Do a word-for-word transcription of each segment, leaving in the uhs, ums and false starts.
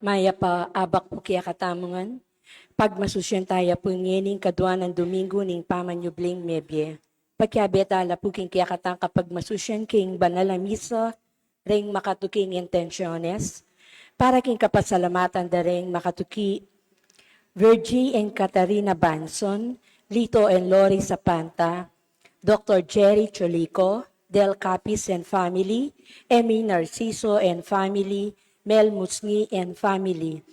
Mayap a abak pu kekatamu ngan. Pagmasusyan taya pu ngening kaduang Dominggu ning pamanyubling mebie. Pakiabe tala pu king kekatang kapagmasusyan king banal a misa, reng makatuking intensiones. Para king kapasalamatan da reng makatuki, Virgie and Katarina Banson, Lito and Lori Sapanta, Doctor Jerry Cholico, Del Capis and family, Emmy Narciso and family, Mel Musngi and family.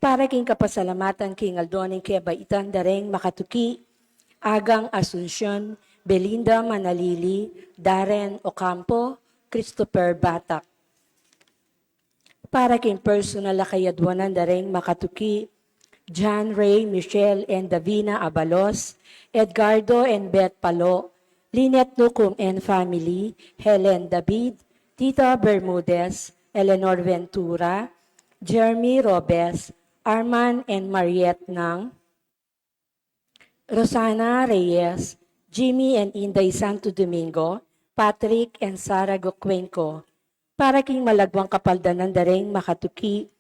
Para king kapasalamatan king aldo ning kebaitan da reng makatuki, Agang Asuncion, Belinda Manalili, Darren Ocampo, Christopher Batak. Para king personal a kayadwanan da reng makatuki, John Ray, Michelle and Davina Abalos, Edgardo and Beth Palo, Lynette Nucum and family, Helen David, Tita Bermudez, Eleanor Ventura, Jeremy Robes, Arman and Mariette Nang, Rosana Reyes, Jimmy and Inday Santo Domingo, Patrick and Sarah Gocuenco. Para king malagwang kapaldanan da reng makatuki,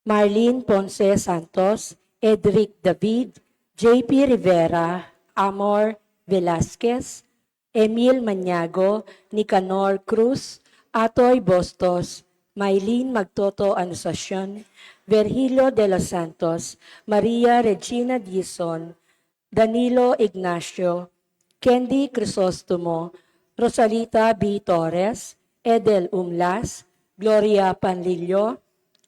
Marlene Ponce Santos, Edric David, J P Rivera, Amor Velasquez, Emil Maniago, Nicanor Cruz, Atoy Bostos, Maylene Magtoto Anunciacion, Virgilio de los Santos, Maria Regina Dizon, Danilo Ignacio, Candy Crisostomo, Rosalita B Torres, Edel Umlas, Gloria Panlilio,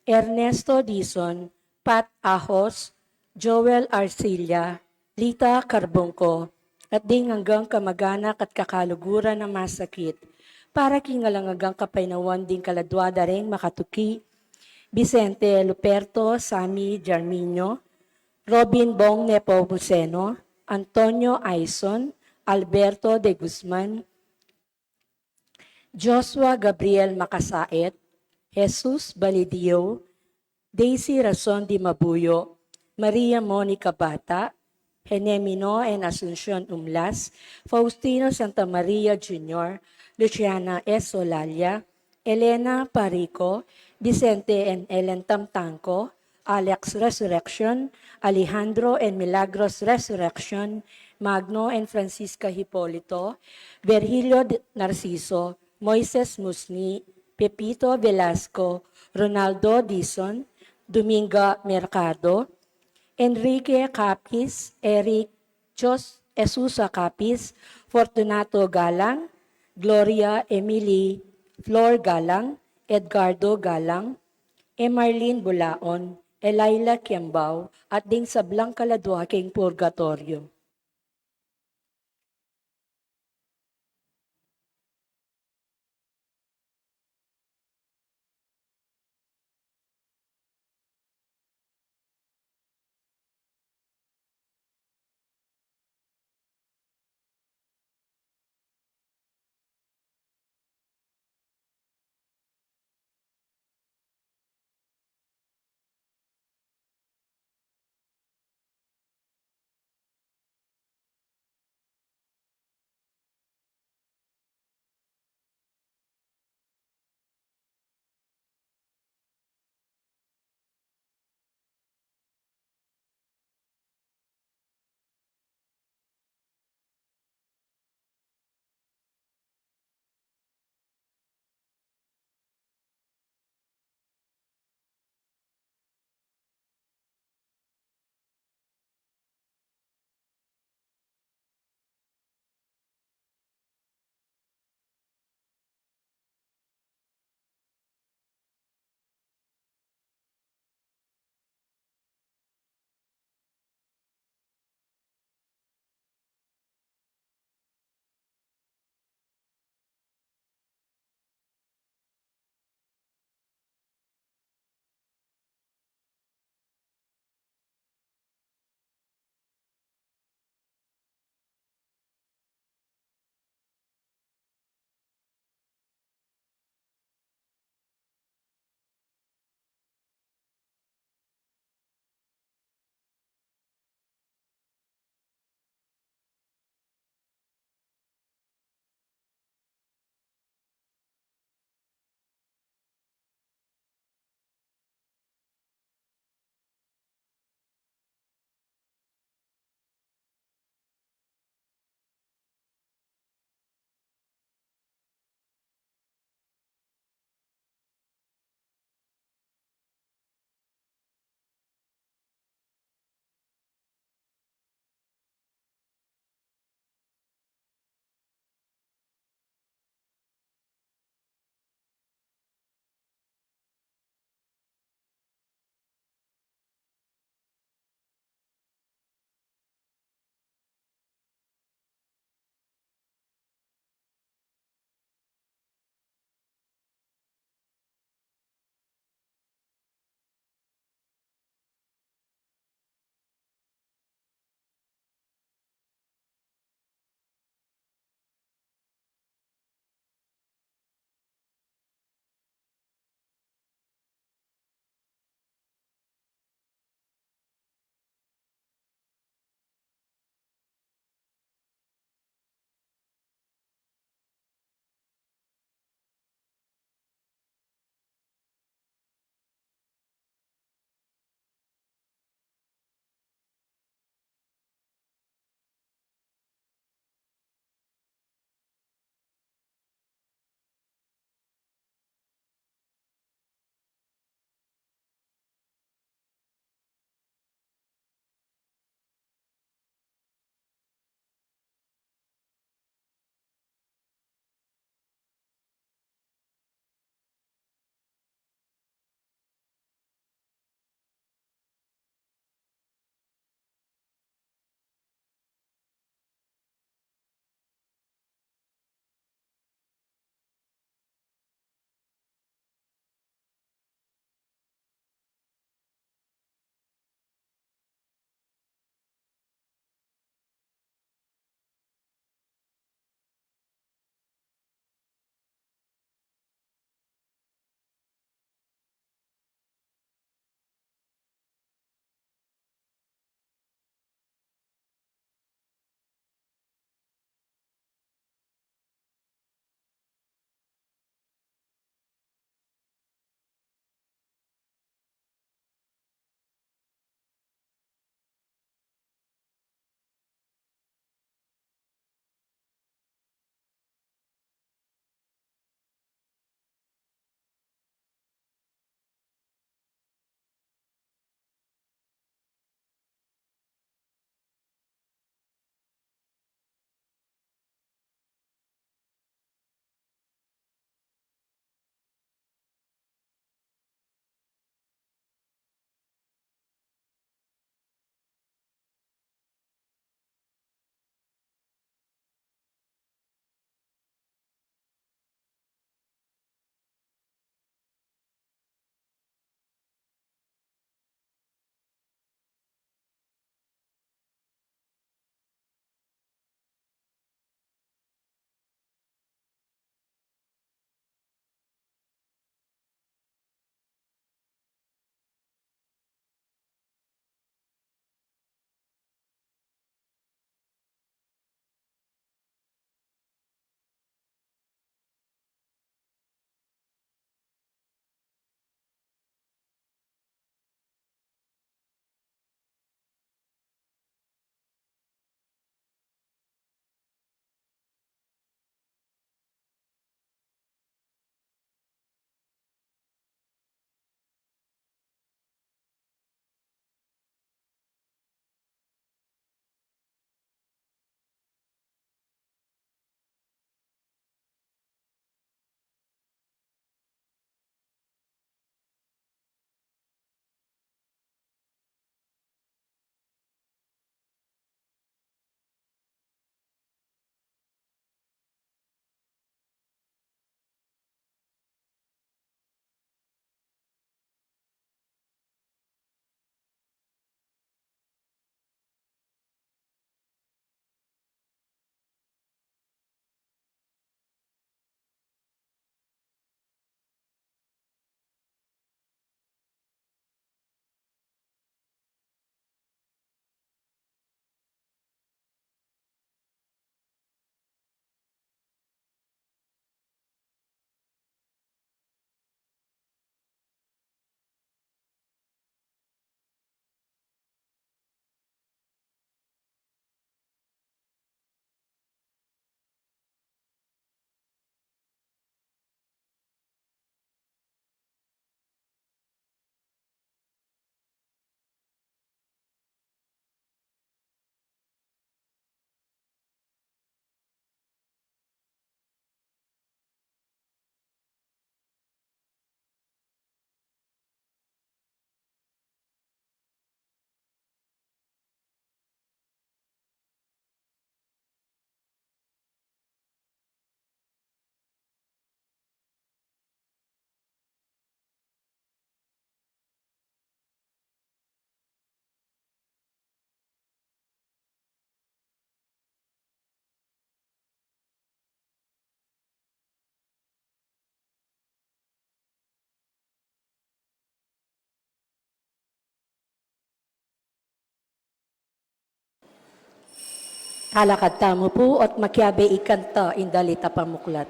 Ernesto Dizon, Pat Ahos, Joel Arcilla, Lita Carbungco, at ding anggang kamaganak at kakaluguran a masakit. Para king alang anggang kapaynawan ding kaladwa da reng makatuki, Vicente Luperto, Sammy Jarmiño, Robin Bong Nepomuceno, Antonio Aison, Alberto de Guzman, Joshua Gabriel Macasaet, Jesus Balidio, Daisy Rason Dimabuyo, Maria Monica Bata, Henemino and Asuncion Umlas, Faustino Santa Maria Junior, Luciana S Olalia, Elena Parico, Vicente and Ellen Tamtangco, Alex Resurrection, Alejandro and Milagros Resurrection, Magno and Francisca Hipolito, Virgilio D- Narciso, Moises Musni, Pepito Velasco, Ronaldo Dizon, Dominga Mercado, Enrique Capis, Eric Jos Esusa Capis, Fortunato Galang, Gloria Emily, Flor Galang, Edgardo Galang, Emarlene Bulaon, Elaila Kiambao, at ding sablang kaladwa king purgatoryo. Talakad tamu pu at makiabe ikanta ing dalit a pamuklat.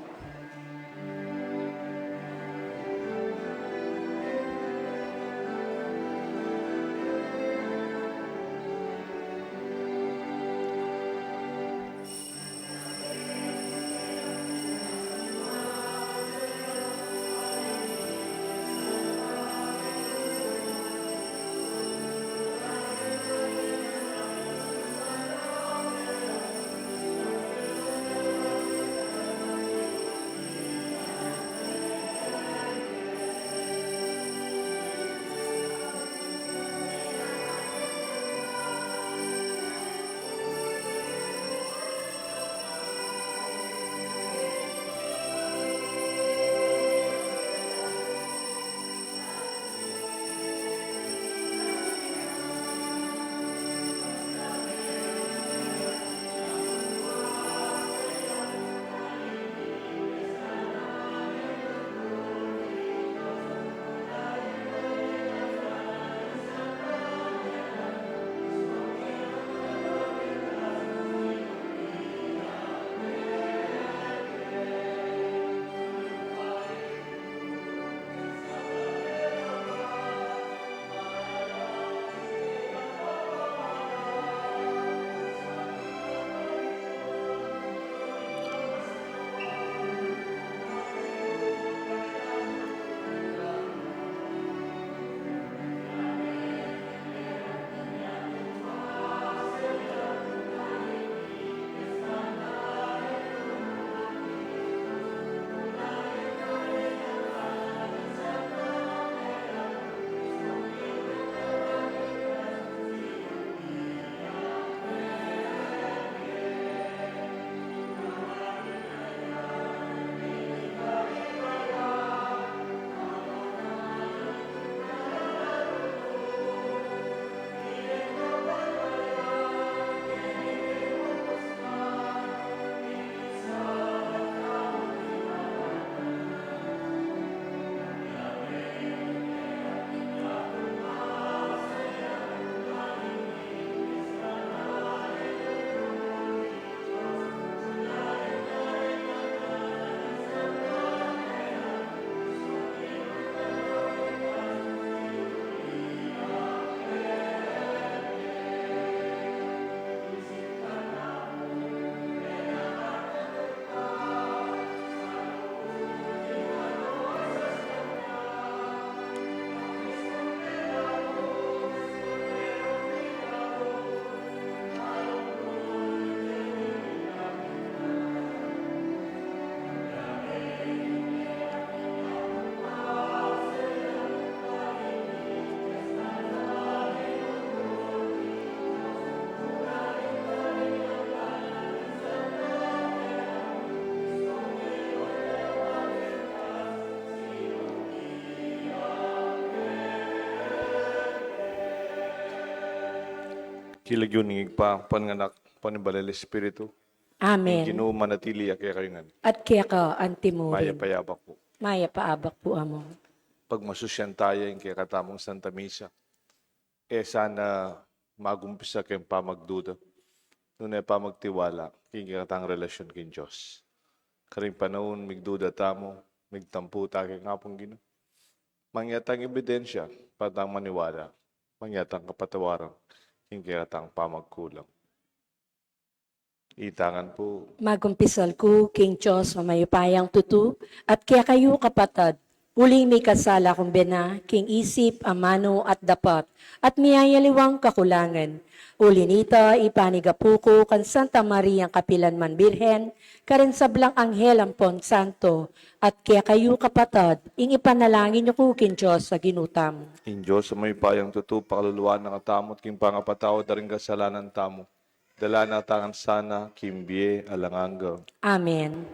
King lagyu ning Ibpa, ampo ning Anak, ampo ning Banal a Espiritu. Amen. Ing Ginu manatili ya kekayu ngan. At keka antimurin. Mayap a abak pu. Mayap a abak pu, Among. Pagmasusyan taya ing kekatamung Santa Misa. E sana magumpisa king pamagduda, nune pamagtiwala king kekatang relasyon king Dios. Karing panaun migduda tamu, migtampu ta king Apung Ginu. Mangyaring ebidensya para tang maniwala, mangyaring kapatawaran king kekatang pamagkulang. Ita ngan pu. Magumpisal ku king Dios a mayupayang tutu, at kekayu kapatad, uling mikasala kung bena king isip, amanu at dapat, at miyayaliwang kakulangan. Uli nita, ipanigapu ku kang Santa Mariang kapilan man Birhen, karing sablang anghel ampon santo, at kekayu kapatad, ing ipanalangin yu ku king Dios a Ginu tamu. Ing Dios a mayupayang tutu pakaluluan na katamu at king pangapatawad da ring kasalanan tamu, dala na katamu sana king bie alang angga. Amen.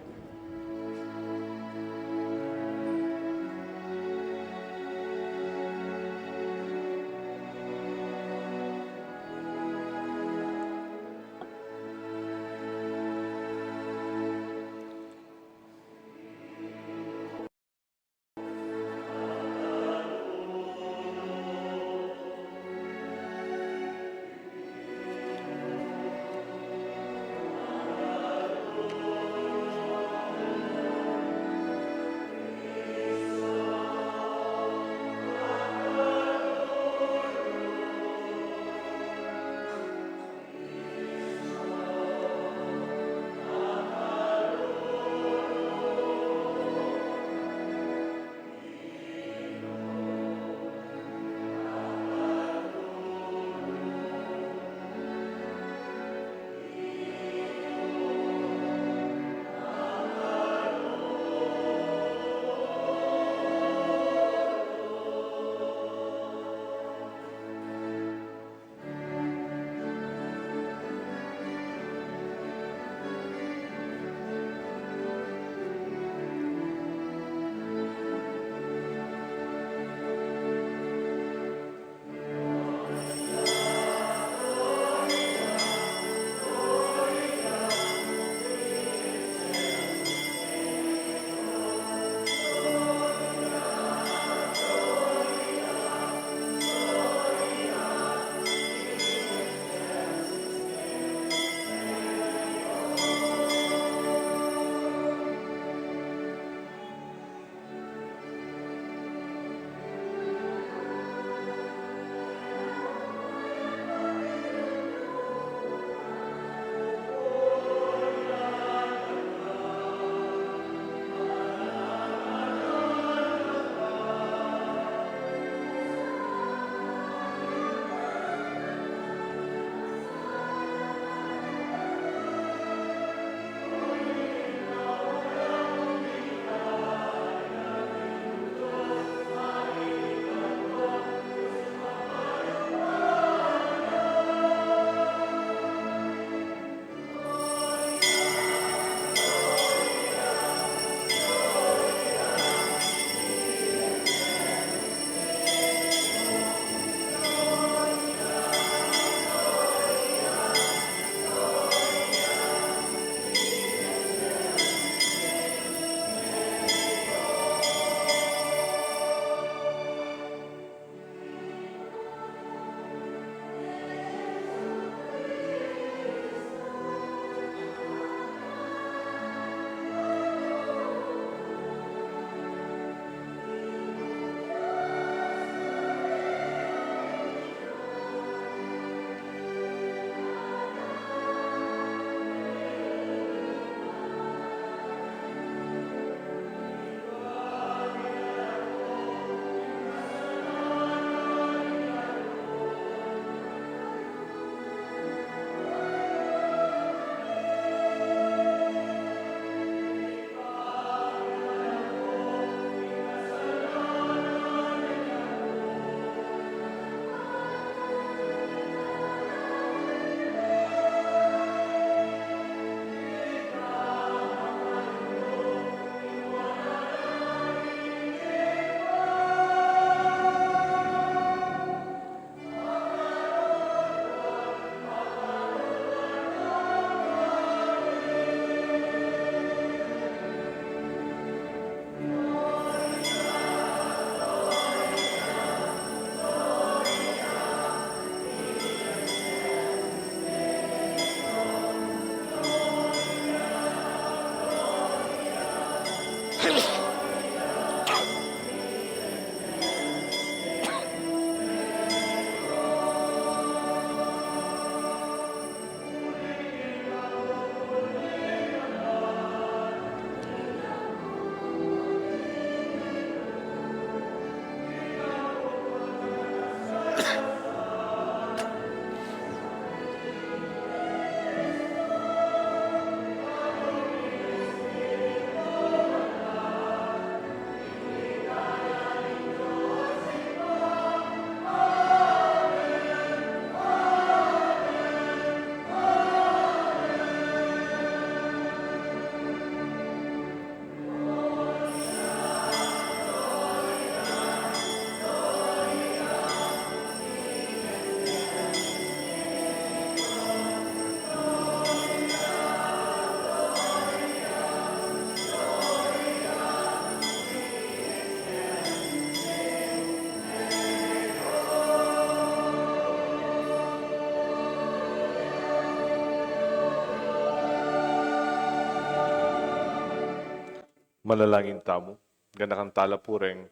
Manalangin tamu. Ganakan tala pu reng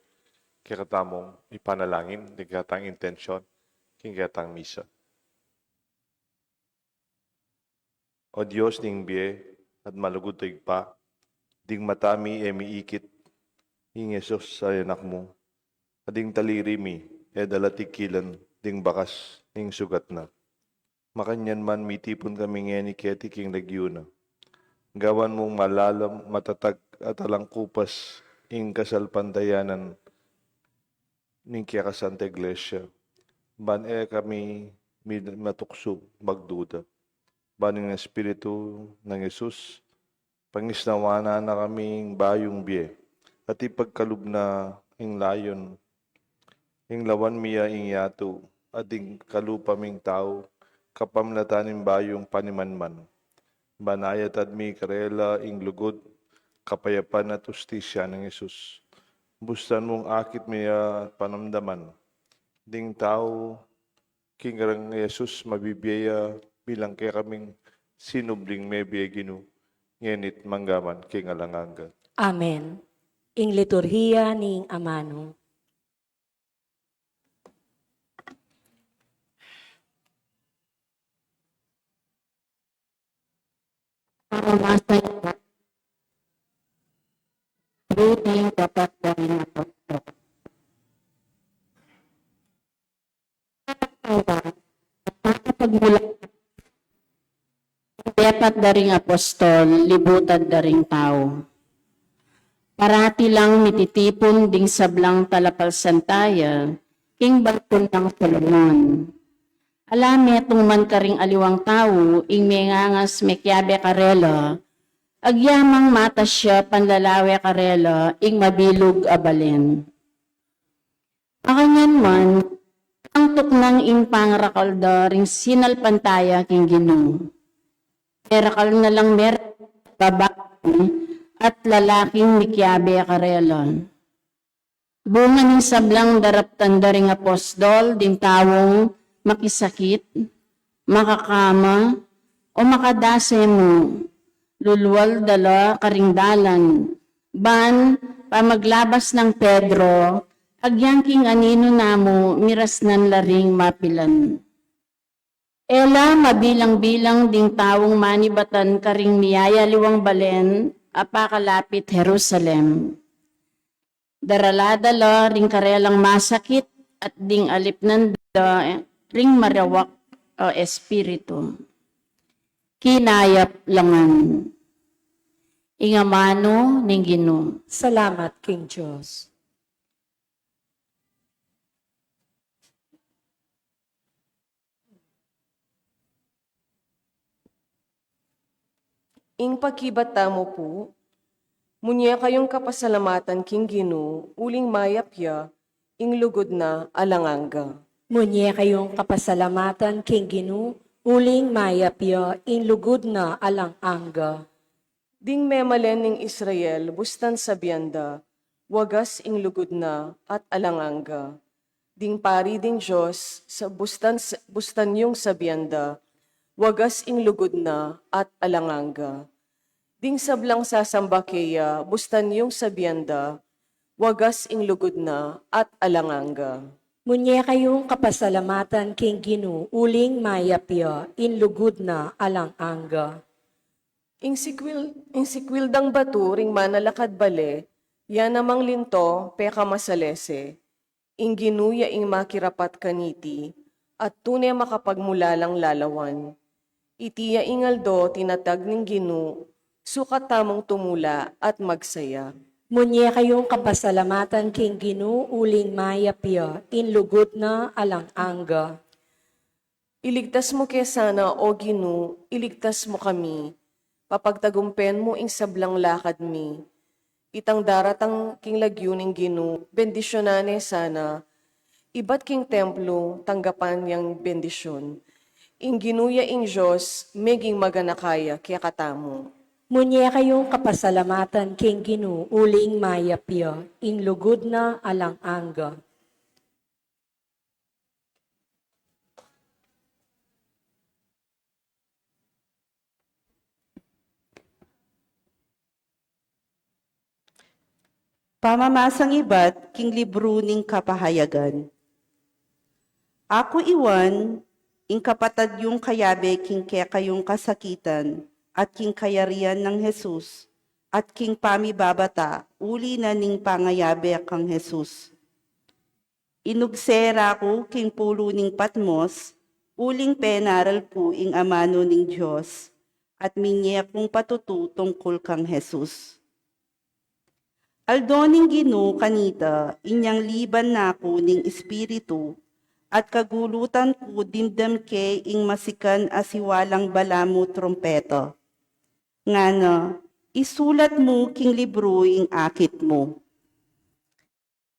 kekatamung ipanalangin, deng kekatang intensyon king kekatang misa. O Dios ning bie at malugud a Ibpa, ding mata mi e miikit ing Jesus a Anak mu, at ding taliri mi e da la tikilan ding bakas ning sugat na. Makanyan man, mitipun kami ngeni keti king lagyu na. Gawan mung malalam, matatag at alang kupas ing kasalpantayanan ning keka Santa Iglesia, ban e kami mid-, matuksu magduda. Ban ing Espiritu nang Jesus, pangisnawan na na kami ing bayung bie, at ipagkalub na ing layon, ing lawan mi ya ing yatu, at ing kalupa ming tau, kapamilatan ning bayung panimanman. Ban ayatad mi karela ing lugud, kapayapan at ustisya nang Jesus. Bustan mung akit mi ya panamdaman ding tau king kareng Jesus mabibie ya bilang kekaming sinubling mebie, Ginu, ngeni't mangga man king alang angga. Amen. Ing liturhiya ning amanu. Para masa reading dapat dari Apostol. Pagmula dapat daring apostol, libutan daring tau. Parati lang mititipun ding sablang talapalsantaya king bangkun nang Solomon. Ala metung man karing aliwang tau ing mengangas mekiabe karela, agyamang matas ya panlalawe karela ing mabilug a balen. Makanyan man, ang tuknang ing pangarakal da ring sinalpantaya king Ginu. Merakal na lang mer-, babai at lalaking mikiabe karela. Bunga ning sablang daraptan da ring apostol, ding taung makisakit, makakama, o makadase mu, lulwal da la karing dalan, ban pamaglabas nang Pedro, agyang king aninu na mu, mirasnan la ring mapilan. E la mabilang-bilang ding taung manibatan karing miyayaliwang balen a pakalapit Jerusalem. Darala da la ring karelang masakit at ding alipnan da ring marawak a espiritu. Kinayap la ngan. Ing amanu ning Ginu. Salamat king Dios. Ing pakibat tamu pu, munye kayung kapasalamatan king Ginu, uling mayap ya, ing lugud na alang angga. Munye kayung kapasalamatan king Ginu, uling mayap ya, ing lugud na alang angga. Ding memalen ning Israel, bustan sabian da, wagas ing lugud na at alang angga. Ding pari ding Dios, sa bustan, bustan yung sabian da, wagas ing lugud na at alang angga. Ding sablang sasamba keya, bustan yung sabian da, wagas ing lugud na at alang angga. Munye kayung kapasalamatan king Ginu, uling mayap ya, ing lugud na alang angga. Ing sikwil, ing sikwil dang batu ring manalakad bale, ya namang linto, pekamasalese. Ing Ginu ya ing makirapat kaniti, at tune makapagmulalang lalawan. Iti ya ing aldo tinatag ning Ginu, sukat tamung tumula at magsaya. Munye kayung kapasalamatan king Ginu, uling mayap ya, ing lugud na alang angga. Iligtas mu ke sana, O Ginu, iligtas mu kami. Papagtagumpen mu ing sablang lakad mi. Itang daratang king lagyu ning Ginu, bendisyunan ne sana. Ibat king templo, tanggapan yang bendisyun. Ing Ginu ya ing Dios, meging maganaka ya kekatamu. Munye kayung kapasalamatan king Ginu, uling mayap ya, ing lugud na alang angga. Pamamasang ibat king libru ning kapahayagan. Aku i Juan, ing kapatad yung kayabe king kekayung kasakitan at king kayarian nang Jesus, at king pamibabata uli na ning pangayabe kang Jesus. Inugse ra ku king pulu ning Patmos, uling penaral ku ing amanu ning Dios, at minye kung patutu tungkul kang Jesus. Aldo ning Ginu kanita, inyang liban na ku ning Espiritu, at kagulutan ku dimdam ke ing masikan a siwalang balamu trumpeta. Ngana, isulat mu king libru ing akit mu.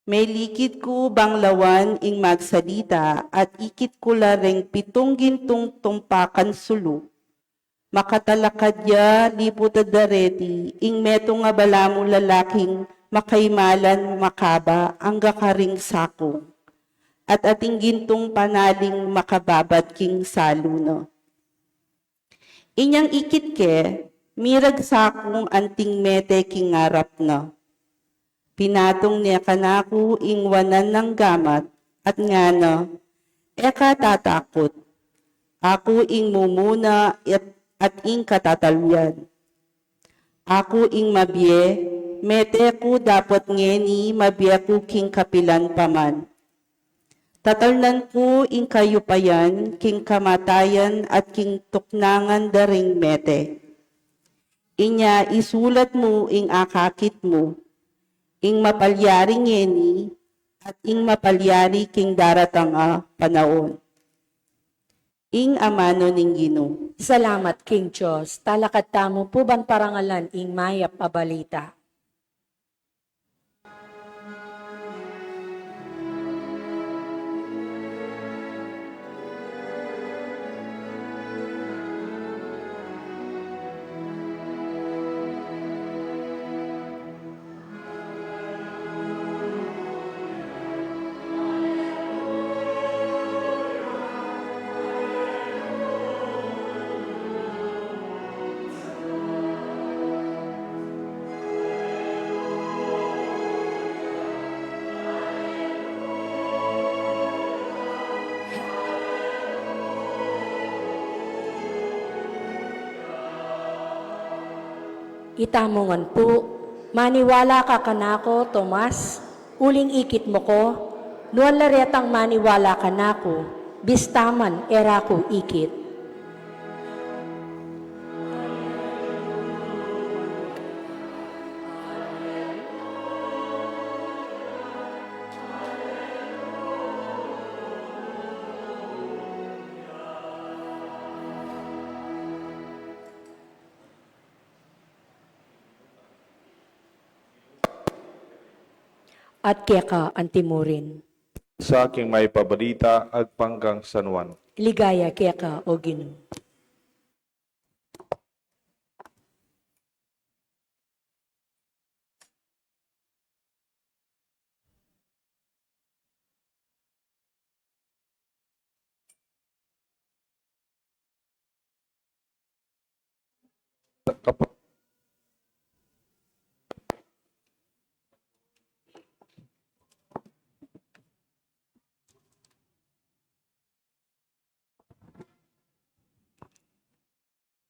Melikit ku bang lawan ing magsalita at ikit ku la ring pitung gintung tumpakan sulu. Makatalakad ya liput a dareti ing metung a balamu lalaking makaimalan makaba angga karing sakung, at ating gintung panaling makababat king salu na. Inyang ikit ke, miragsak kung anting mete king arap na. Pinatung ne kanaku ing wanan nang gamat at ngana, "E ka tatakut. Aku ing mumuna at, at ing katatalyan. Aku ing mabie, mete ku dapot ngeni mabie ku king kapilan pa man. Tatalnan ku ing kayupayan king kamatayan at king tuknangan da ring mete. Inya isulat mu ing akakit mu, ing mapalyari ngeni at ing mapalyari king daratang a panaun." Ing amanu ning Ginu. Salamat king Dios. Talakad tamu pu ban parangalan ing mayap a balita. Itamu ngan pu, maniwala ka kanaku, Tomas, uling ikit mu ku, nuan la retang maniwala kanaku, bista man e ra ku ikit. At keka antimurin. Sa king mayap a balita agpang kang San Juan. Ligaya keka, O Ginu.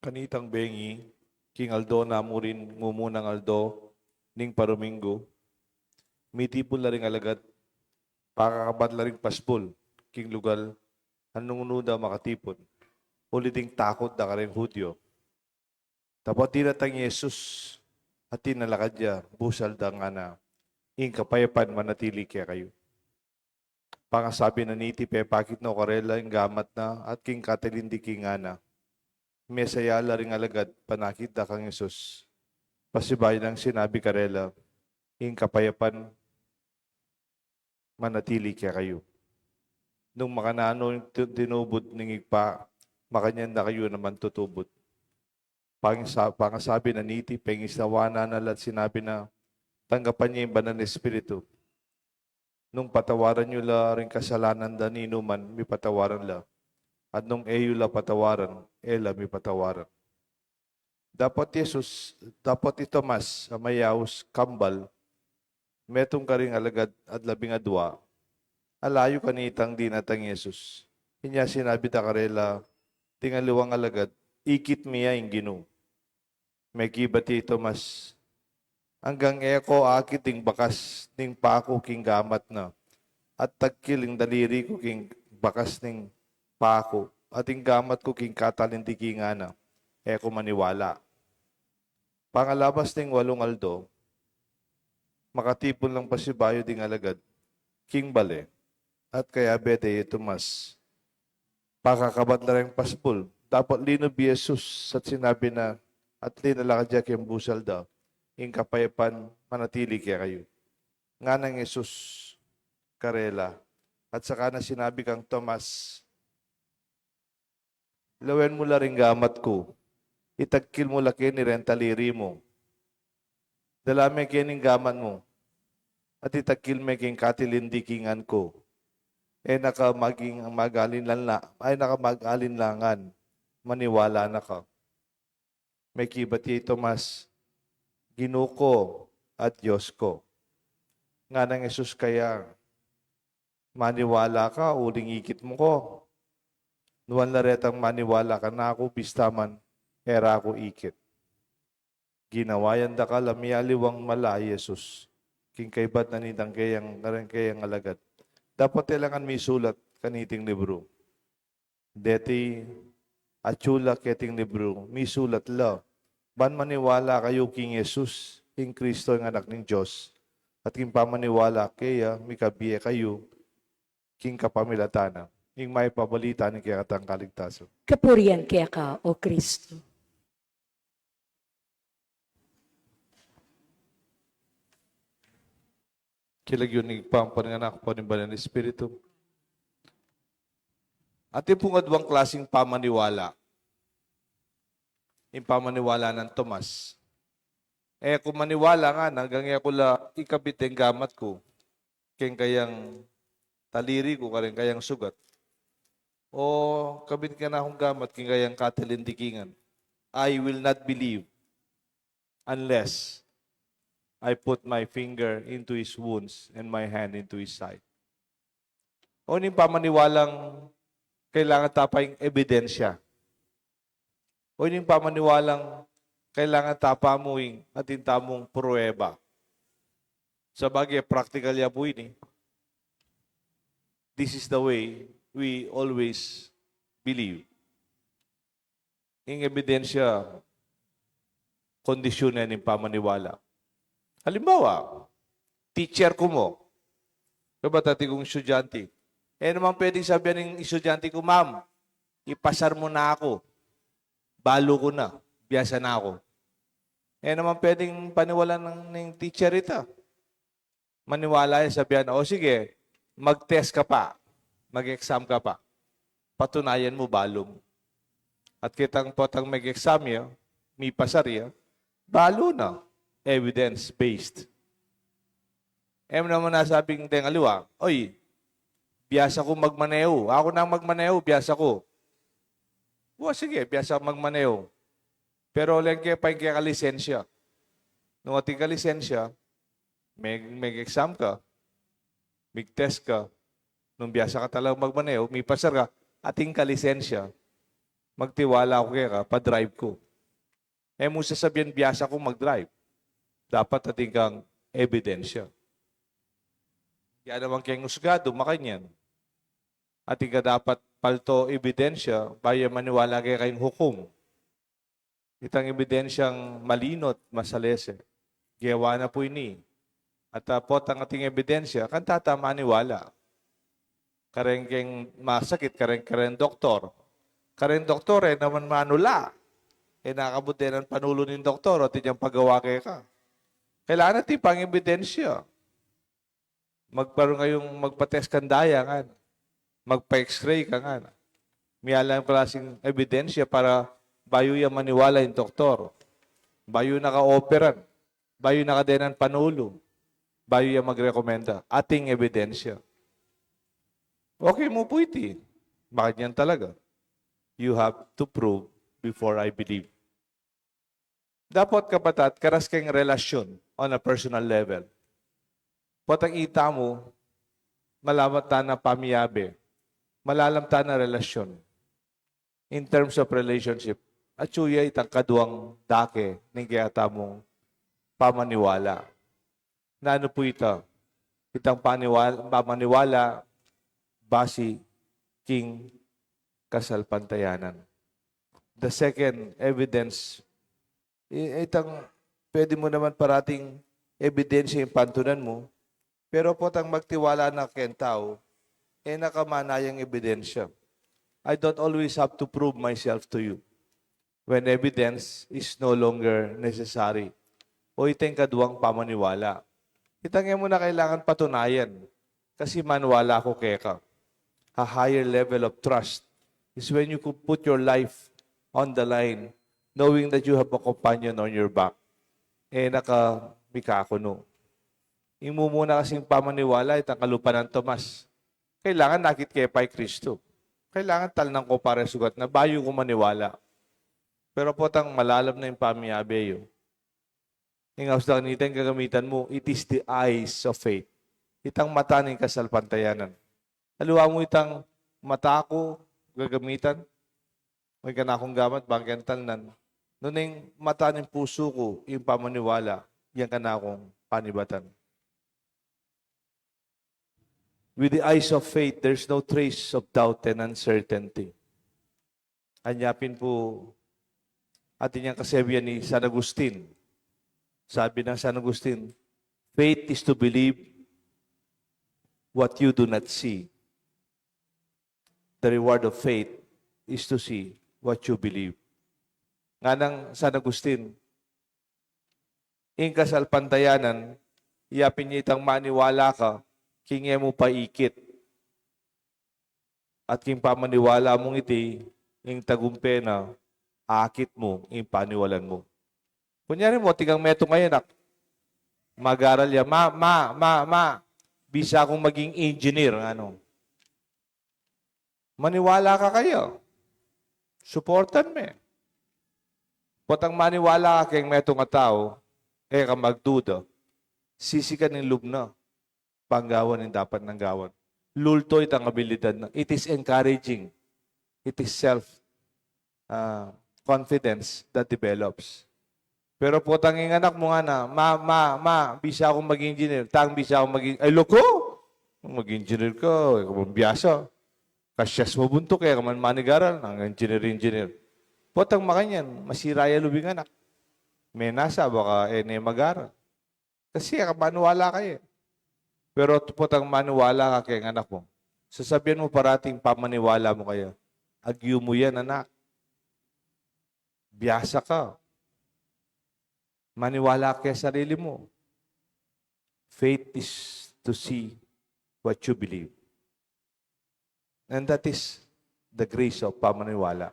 Kanitang bengi, king aldo na murin mumunang aldo ning paruminggu, mitipun la ring alagad, pakakabat la ring pasbul king lugal a nung nu da makatipun, uli ding takut da karing Judio. Dapot dinatang i Jesus, at tinalakad ya, busal da ngana, "Ing kapayapan manatili kekayu." Pangasabi na niti, pepakit na karela ing gamat na, at king katilindiki ngana. Mesaya la ring alagad, panakit da kang Jesus. Pasibayu nang sinabi karela, "Ing kapayapan manatili kekayu. Nung makananu ing tu-, tinubud ning Ibpa, makanyan da kayu naman tutubud." Pangisa-, pangasabi na niti, pengisnawan na la at sinabi na, "Tanggapan ye ing Banal a Espiritu. Nung patawaran yu la ring kasalanan da ninuman, mipatawaran la. At nung e yu la patawaran, e la mipatawaran." Dapot i Jesus, dapot i Tomas, a mayaus kambal, metung karing alagad at labing adua, alayu kanitang dinatang Jesus. Inya sinabi da karela ding aliwang alagad, "Ikit mi ya ing Ginu." Mekibat ya i Tomas, "Anggang e ko akit ing bakas ning paku king gamat na, at tagkil ing daliri ku king bakas ning paku, at ing gamat ku king katalindikingan na, e ku maniwala." Pangalabas ning walung aldo, makatipun lang pasibayu ding alagad king bale, at kayabe da i Tomas. Pakakabat la reng pasbul, dapot linub i Jesus at sinabi na, at linalakad ya king busal da, "Ing kapayapan manatili kekayu." Nganang Jesus karela, at saka na sinabi kang Tomas, "Lawen mu la ring gamat ku, itagkil mu la keni reng daliri mu. Dala me keni ing gamat mu, at itagkil me king katilindikingan ku. E na ka maging mag-alinlangan, e na ka mag-alinlangan, maniwala na ka." Mekibat ya i Tomas, "Ginu ku at Dios ku." Nganang Jesus kaya, "Maniwala ka uling ikit mu ku? Nuan la retang maniwala kanaku, bista man e ra ku ikit." Ginawa yang dakal a mialiwang mala i Jesus king kaibat na nitang keyang, kareng keyang alagad. Dapot e la ngan misulat kaniting libru. Deti atsu la keting libru, misulat la, ban maniwala kayu king Jesus, ing Kristo, ing Anak ning Dios, at king pamaniwala keya, mikabie kayu king kapamilatan na. Ing mayap a balita ning kekatang kaligtasan. Kapurian keka, O Kristo. King lagyu ning Ibpa, ampo ning Anak, ampo ning Banal a Espiritu. Atin pung aduang klasing pamaniwala. Ing pamaniwala nang Tomas. E ku maniwala, ngana, anggang e ku la ikabit deng gamat ku keng kayang daliri ku, kareng kayang sugat. O kabit kanakung gamat keng kayang katalindikingan. "I will not believe unless I put my finger into his wounds and my hand into his side." O ning pamaniwalang kailangan ta pa ing ebidensya. O ning pamaniwalang kailangan ta pa mu ing atin tamung prueba. Sabagay, practical ya pu ini. This is the way we always believe. Ing ebidensya, kondisyon na ning pamaniwala. Halimbawa, teacher ku mu, kabat atin kung estudyante. E naman pwedeng sabian ning estudyante ku, "Ma'am, ipasar mu na aku. Balu ku na. Biasa na aku." E naman pwedeng paniwalan ning, ning teacher ita. Maniwala ya, sabian, "O sige, mag-test ka pa. Mag-exam ka pa. Patunayan mu, balu mu." At kitang potang mag-exam ya, mipasar ya, balu na. Evidence-based. E mu naman nasabing deng aliwa, "Oy, biasa ku magmaneho. Aku na magmaneho, biasa ku." O sige, biasa magmaneho. Pero alang ke pa ing keka lisensya. Nung atin kang lisensya, meg-, meg-exam ka, mig-test ka, nung biasa ka talaga magmaneho, mipasar ka, atin kang lisensya, magtiwala ku keka, pa-drive ku. E mu sasabian, "Biasa ku mag-drive." Dapat atin kang ebidensya. Kaya naman keng husgado, makanyan. Atin ka dapat palto ebidensya, bayu maniwala keka ing hukum. Itang ebidensyang malinut, masalese. Gewa na pu ini. At, ah, potang ating ebidensya, kanta ta maniwala. Kareng keng masakit, kareng, kareng doktor. Kareng doktor, e naman manula. E nakabut denan panulu ning doktor, o atin yang pagawa keka. Kailangan atin pang ebidensya. Magparu ngayung magpa-test kang daya, ngana. Magpa-X-ray ka, ngana. Miyalang klasing ebidensya para bayu ya maniwala ing doktor. Bayu na ka operan. Bayu na ka denan panulu. Bayu ya magrekomenda. Ating ebidensya. Okay mu pu iti. Makanyan talaga. You have to prove before I believe. Dapot kapatad, karas keng relasyon on a personal level. Potang ita mu, malalam tana pamiabe, malalam tana relasyon. In terms of relationship, atyu ya itang kaduang dake ning kekatamung pamaniwala. Nanu pu ita? Itang paniwal-, pamaniwala basi king kasalpantayanan. The second evidence, i-, itang pwede mu naman parating ebidensya ing pantunan mu, pero potang magtiwala na ka keng tau, e na ka manayang ebidensya. I don't always have to prove myself to you when evidence is no longer necessary. O ita ing kaduang pamaniwala. Itang e mu na kailangan patunayan, kasi maniwala ku keka. A higher level of trust is when you could put your life on the line, knowing that you have a companion on your back. E na ka mikakunu. Ing mumuna kasing pamaniwala, itang kalupa nang Tomas. Kailangan nakit ke pa i Kristo. Kailangan talnan ku pa ring sugat na bayu ku maniwala. Pero potang malalam na ing pamiabe yu, ing aus da kanita ing gagamitan mu, it is the eyes of faith. Itang mata ning kasalpantayanan. Aliwa mu itang mata ku gagamitan, o ing kanakung gamat bang keng talnan. Nune ing mata ning pusu ku, ing pamaniwala, yang kanakung panibatan. With the eyes of faith, there's no trace of doubt and uncertainty. Anya pin pu, atin yang kasabian ni San Agustin. Sabi nang San Agustin, "Faith is to believe what you do not see. The reward of faith is to see what you believe." Nganang San Agustin, ing kasalpantayanan, ya pin ya itang maniwala ka king e mu pa ikit. At king pamaniwala mung iti, ing tagumpe na, akit mu ing paniwalan mu. Kunyari mu, atin kang metung a anak, mag-aral ya, "Ma, ma, ma, ma, bisa kung maging engineer," nganu. Maniwala ka kaya. Suportan me. Potang maniwala ka keng metung a tau, e ka magduda. Sisikan ing lub na. Panggawan ing dapat nang gawan. Lulto itang abilidad na. It is encouraging. It is self, ah, confidence that develops. Pero potang ing anak mu ngana, "Ma, ma, ma, bisa kung mag-engineer." Tang bisa kung mag-, ay, loko! Mag-engineer ka, e ka man biasa. Kasyas mu buntuk, e ka man manigaral, nang engineer, engineer. Potang makanyan, masira ya lub ing anak. Menasa, baka e ne mag-aral. Kasi e ka maniwala kaya. Pero potang maniwala ka keng anak mu, sasabian mu parati ing pamaniwala mu kaya, "Agyu mu yan, anak. Biasa ka. Maniwala ka keng sarili mu." Faith is to see what you believe. And that is the grace of pamaniwala.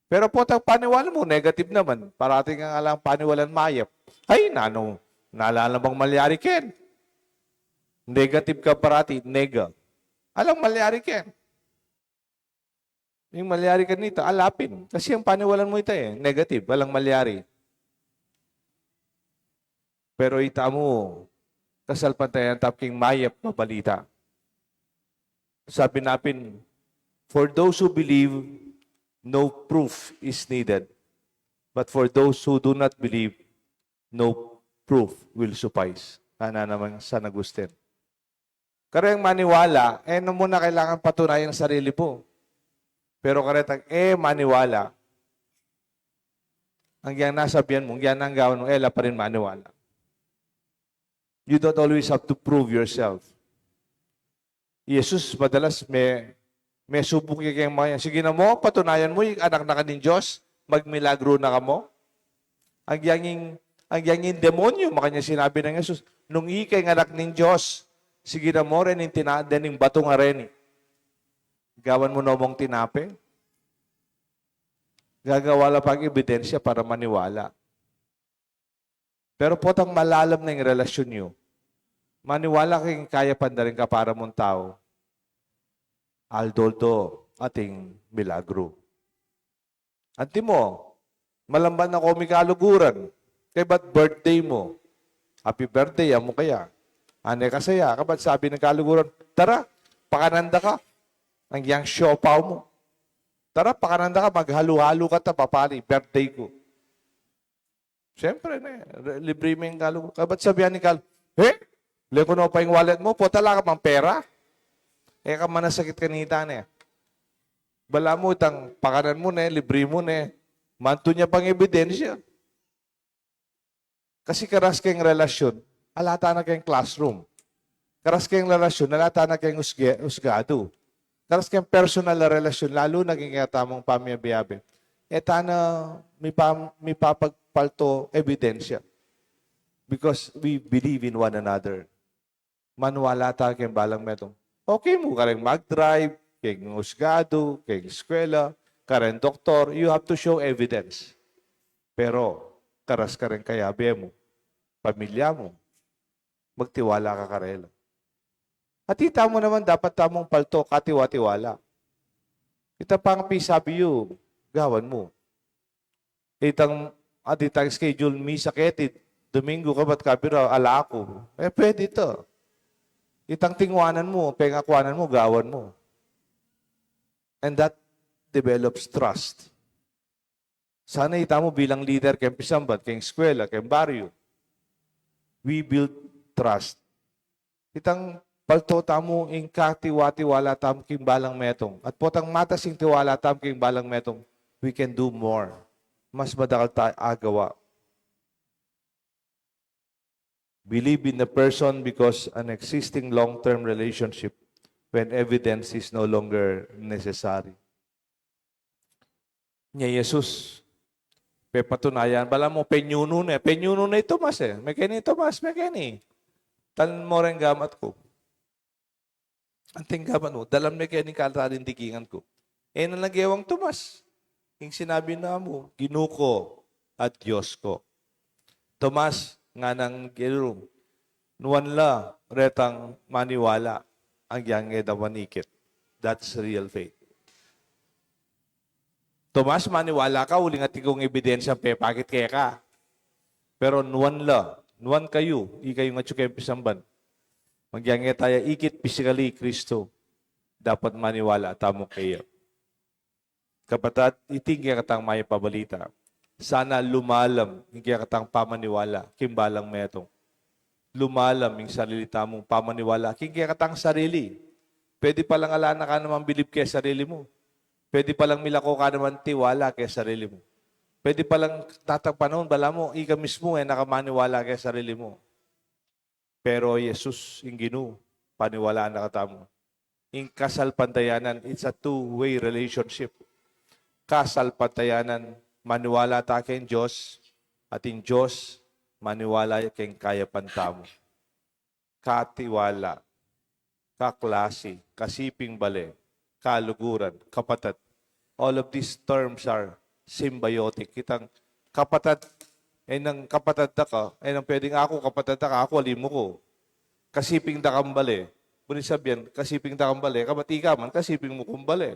Pero potang paniwala mu, negative naman. Parati kang alang paniwalan mayap. Ay, nanu, ala na bang malyari ken? Negative ka parati, nega. Alang malyari ken? Ing malyari kanita, ala pin. Kasi ing paniwalan mu ita e, negative, alang malyari. Pero ita mu, kasalpantayanan tamu king mayap a balita. Sabi na pin, "For those who believe, no proof is needed. But for those who do not believe, no proof will suffice." Ngana namang San Agustin. Kareng maniwala, e na mu na kailangan patunayan ing sarili mu. Pero karetang e maniwala, agyang nasabian mu, agyang nanggawan mu, e la pa rin maniwala. You don't always have to prove yourself. I Jesus madalas me-, mesubuk ya keng manga yan. "Sige na mu, patunayan mu, anak na ka ning Dios, magmilagru na ka mu." Agyang ing, agyang ing demonyu, makanyan sinabi nang Jesus, "Nung ika ing anak ning Dios, sige na mu, rening tina-, dening batu a reni, gawan mu no mung tinape." Gagawa la pang ebidensya para maniwala. Pero potang malalam na ing relasyun yu, maniwala ka king kayapan da ring kapara mung tau, aldo-aldo ating milagru. Antimo, malamban na ko mikaluguran, kaybat birthday mu. Happy birthday, amu kaya. Ane ka saya, kabat sabi ning kaluguran, "Tara, pakanan da ka. Ang yang siopaw mu. Tara, pakanan da ka, maghalu-halu kata, papari, birthday ku." Siyempre, ne, re-, libri me ing kaluguran. Kabat sabian ning kaluguran, "He? Leko no pa ing wallet mu, pota ala ka mang pera. E ka manasakit kanita, ne. Balamu itang pakanan mu, ne, libri mu, ne. Mantu nya pang ebidensya." Kasi karas keng relasyon, ala tana keng classroom. Karas keng relasyon, ala tana keng usge-, usgadu. Karas keng personal a relasyon, lalu na keng kekatamung pamiabe-abe, e tana mipa-, mipapagpalto ebidensya. Because we believe in one another. Maniwala ta keng balang metung. Okay mu kareng mag-drive, keng usgadu, keng eskwela, kareng doktor, you have to show evidence. Pero, karas kareng kayabe mu, pamilya mu, magtiwala ka karela. At ita mu naman, dapat tamung palto, katiwa-tiwala. Ita pang pisabi yu, gawan mu. Itang, at itang schedule misa keti Domingo, kabat kabira, ala ku. E, pwede ita. Itang tinguanan mu, pengakuanan mu, gawan mu. And that develops trust. Sana ita mu bilang leader keng pisamban, keng eskwela, keng baryo. We build trust. Itang palto tamu ing katiwa-tiwala tamu king balang metung. At potang matas ing tiwala tamu king balang metung, we can do more. Mas madakal ta agawa. Believe in the person because an existing long-term relationship when evidence is no longer necessary. Nya Jesus, pepatunayan, balamu penyunu ne, penyunu ne i Tomas e. Mekeni i Tomas, mekeni. Dalan mu reng gamat ku. Anting gamat mu, dalan me keni ing karindikingan ku. E na nagewang Tomas. Ing sinabi na mu, Ginu ku at Dios ku. Tomas, nganang Ginu, nuan la retang maniwala, agyang e da manikit. That's real faith. Tomas, maniwala ka, uling atin kung ebidensyang pepakit keka. Pero nuan la, nuan kayu, ikayung atyu keng pisamban. Agyang e taya ikit physically i Kristo, dapat maniwala tamu kaya. Kapatad, iti ing kekatang mayap a balita. Sana lumalam ing kekatang pamaniwala king balang metung. Lumalam ing sarili tamung pamaniwala king kekatang sarili. Pwede palang ala na ka namang bilib keng sarili mu. Pwede palang milako ka namang tiwala keng sarili mu. Pwede palang datang panaun, balamu, ika mismu e na ka maniwala keng sarili mu. Pero Jesus, ing Ginu, paniwalaan na katamu. Ing kasalpantayanan, it's a two-way relationship. Kasalpantayanan, maniwala ta keng Dios, at ing Dios, maniwala keng kayapan tamu. Katiwala, kaklasi, kasiping bale, kaluguran, kapatad. All of these terms are symbiotic. Itang kapatad, e nang kapatad da ka, e nang pwedeng aku, kapatad da ka, aku, alimu ku. Kasiping da kang bale. Buri sabyan, kasiping da kang bale, kabat ika man, kasiping mu kung bale.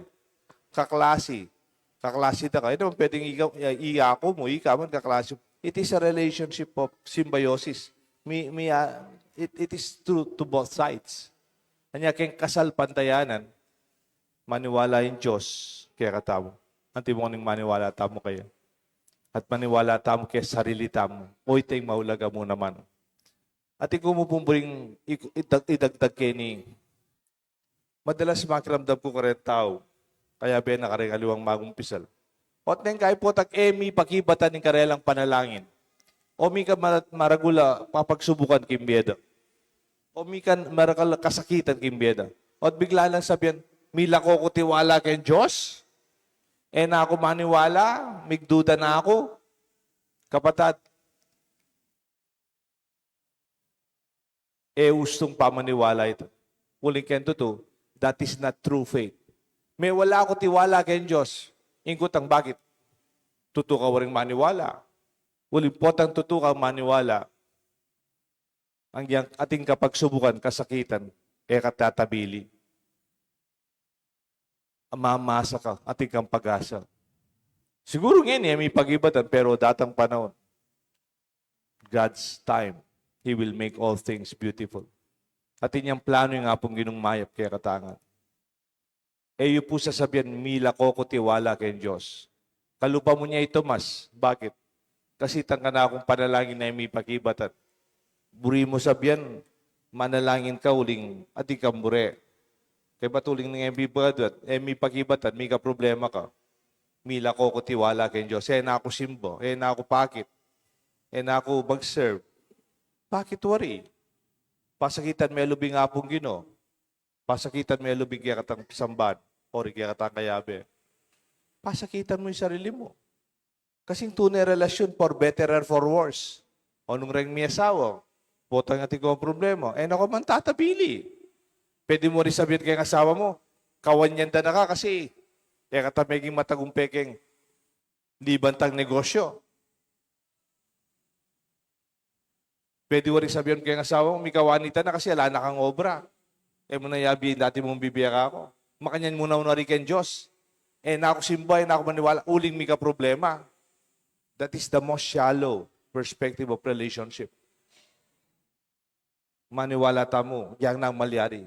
Kaklasi, kaklasi da ka. E nang pwedeng ika, i-, aku mu, ika man, kaklasi. It is a relationship of symbiosis. Mi, mi, ah, it, it is true to both sides. Anya keng kasalpantayanan, maniwala ing Dios kekatamu. Antimo ning maniwala tamu kaya. At maniwala tamu keng sarili tamu. O, ita ing maulaga mu naman. Atin ku mu pung buring iku-, idag-, idagdag keni. Madalas makiramdam ku kareng tau, kayabe na kareng aliwang magumpisal. Ot neng kaybat, e mipakibatan ing karelang panalangin. O mika mara-, maragul a papagsubukan king bie da. O mika maragul a kasakitan king bie da. Ot bigla nang sabyan, milako ku tiwala keng Dios. E na ku maniwala, migduda na ku. Kapatad, e ustung pamaniwala ita. Uling keng tutu, that is not true faith. Mewala ku tiwala keng Dios. Ing kutang, bakit? Tutu ka waring maniwala. Uling potang tutu kang maniwala, agyang atin kang pagsubukan, kasakitan, e ka tatabili. Mamasa ka, atin kang pag-asa. Siguru ngeni, e mipakibatan, pero datang panaun, God's time, He will make all things beautiful. Atin yang planu ing Apung Ginung mayap kekatang. E yu pu sasabian, "Milako ku tiwala keng Dios." Kalupa mu ne i Tomas. Bakit? Kasi itang kanakung panalangin a e mipakibatan. Buri mu sabian, manalangin ka uling atin kang bure. Kaybat uling nung e mipakibatan, e mipakibatan, mika problema ka. "Milako ku tiwala keng Dios. E na ku simba, e na ku pakit, e na ku mag-serve." Pakit wari. Pasakitan me lub ing Apung Ginu. Pasakitan me lub ing kekatang samban, o ring kekatang kayabe. Pasakitan mu ing sarili mu. Kasi ing tune a relasyon, for better or for worse. O nung reng miyasawa, potang atin kang problema, e na ku man tatabili. Pwede mu ring sabian keng asawa mu, "Kawanyan da na ka kasi e ka ta meging matagumpe keng liban tang negosyo." Pwede mu ring sabian keng asawa mu, "Mikawanita na kasi ala na kang obra. E mu na yabi ing dati mung bibie kaku." Makanyan mu na, una rin keng Dios. "E na ku simba, e na ku maniwala," uling mika problema. That is the most shallow perspective of relationship. Maniwala tamu, yang nang malyari,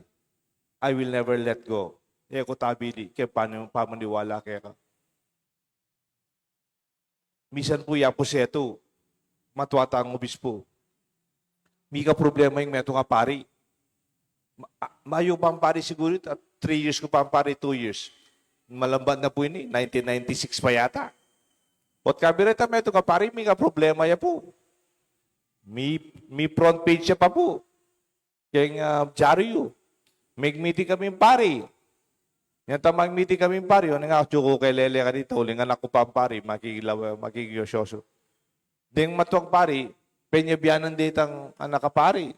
"I will never let go." E ku tabili keng pani-, pamaniwala keka. Misan pu, ya pu setu, matua tang obispu. Mika problema ing metung a pari. Ma-, a-, mayu pang pari siguru, at three years ku pang pari, two years. Malambat na pu ini, nineteen ninety-six pa yata. Ot kabira itang metung a pari, mika problema ya pu. Mi, mi front page ya pa pu keng, ah, dyaryu. "Mag-meeting kaming pari." Nyang ta mag-meeting kaming pari, o, ning aku, "Juku ke, lele ka dita, uling anak ku pang pari, makikilaw, makikiosyoso." Deng matuang pari, penyabianan de itang anak a pari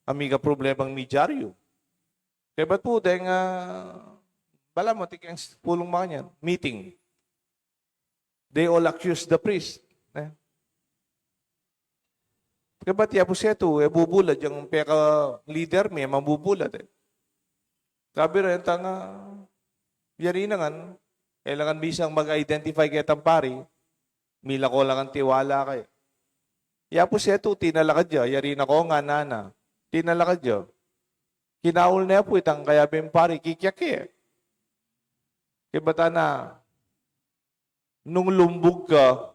a mika problemang midyaryu. Kaybat pu, deng, ah, balamu atin keng pulung makanyan, meeting. They all accuse the priest, ne? Kaybat ya pu setu, e bubulad, yang peka-leader mi, e mabubulad, e. Kabira, entang, ah, yari na ngan, e la ngan bisang mag-identify ketang pari, "Milako la kang tiwala kaya." Ya pu setu, tinalakad ya, yari na ko nga nana, tinalakad ya. Kinaul ne pu itang kayabeng pari, kikyak ke. Kaybat na, "Nung lumbug ka,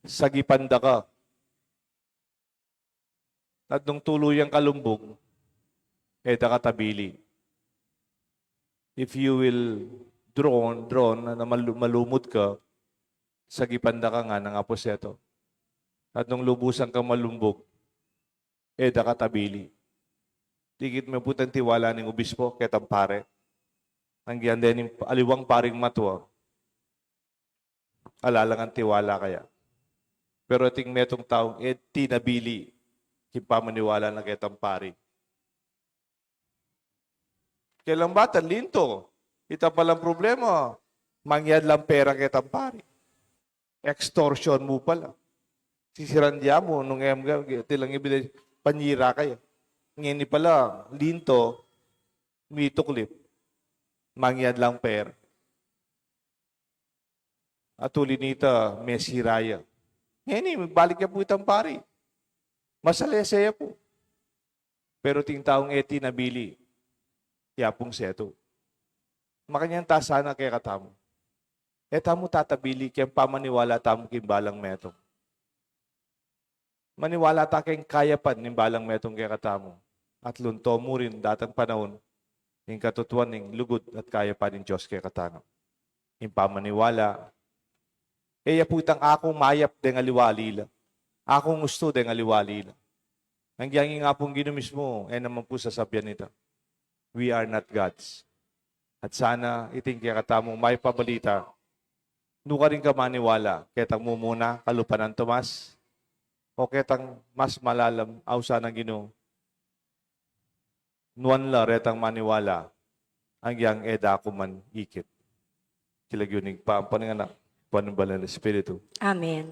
sagipan da ka. At nung tuluyan ka lumbug, e da ka tabili. If you will drown, drown, na malu-, malumud ka, sagipan da ka," nganang Aposeto. "At nung lubusan kang malumbug, e da ka tabili." Dikit me pu itang tiwala ning obispo ketang pare. Nung agyang deng aliwang paring matua, ala la ngan tiwala kaya. Pero ating metung taung e tinabili king pamaniwala na ketang pari. Kelang batan, linto. Ita palang problema, mangyad lang pera ketang pari. Extortion mu pala. Sisiran dia mu, nung em ga, tilang ibili, panyira kaya. Ngeni pala, linto, mituklip. Mangyad lang pera. At uli nita, mesira ya. Ngeni, balik ya pu itang pari. Masalese ya pu. Pero ating taung e tinabili, ya pung setu. Makanyan ta sana kekatamu. E tamu tatabili keng pamaniwala tamu king balang metung. Maniwala ta keng kayapan ning balang metung kekatamu. At lunto mu rin datang panaun ing katutuan ning lugud at kayapan ning Dios kekatamu. Ing pamaniwala, e ya pu itang aku mayap deng aliwa lila. Aku gustu deng aliwa lila. Nung agyang ing Apung Ginu mismu, e naman pu sasabian ita, "We are not gods." At sana iting kekatamung mayap a balita, nukarin ka maniwala, ketang mumuna, kalupa nang Tomas, o ketang mas malalam, ausan nang Ginu, nuan la retang maniwala, agyang e da ku man ikit. King lagyu ning Ibpa, ampo ning Anak, ampo ning Banal a Espiritu. Amen.